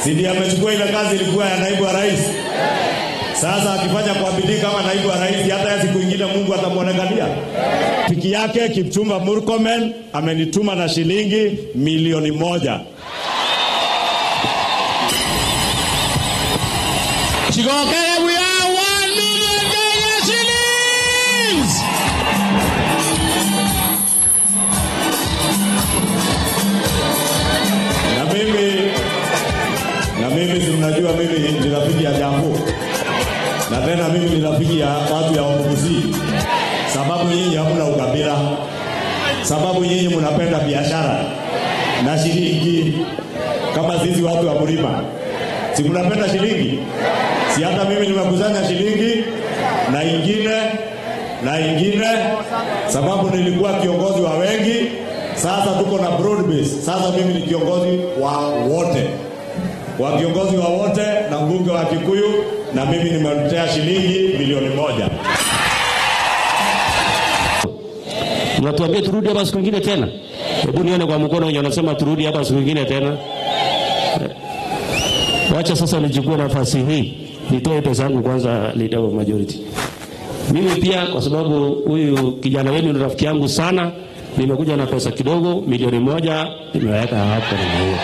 Si ndiye amechukua ile kazi ilikuwa ya naibu wa rais? Sasa akifanya kwa bidii kama naibu wa rais, hata ya siku ingine Mungu atamuonekania. Piki yake Kipchumba Murkomen amenituma na shilingi 1,000,000. Chigokere, we are 1 million Kenya shillings. Na mimi si mnajua mimi ni rafiki ya Jambo. Na tena mimi ni rafiki ya watu ya Ombuzi. Sababu nyinyi hamna ukabila. Sababu nyinyi mnapenda biashara na shilingi kama sisi watu wa mlima. Si mnapenda shilingi? Si hata mimi nimekusanya shilingi na ingine na ingine, sababu nilikuwa kiongozi wa wengi. Sasa tuko na broad base. Sasa mimi ni kiongozi wa wote. Wa kiongozi wa wote na mbunge wa Kikuyu, na mimi nimemtea shilingi 1,000,000. Unatuambia turudi hapa siku nyingine tena? Hebu nione kwa mkono wenye wanasema turudi hapa siku nyingine tena. Wacha sasa nichukue nafasi hii nitoe pesa yangu kwanza, leader of majority. Mimi pia kwa sababu huyu kijana wenu ni rafiki yangu sana, nimekuja na pesa kidogo, 1,000,000 nimeweka hapo na hiyo.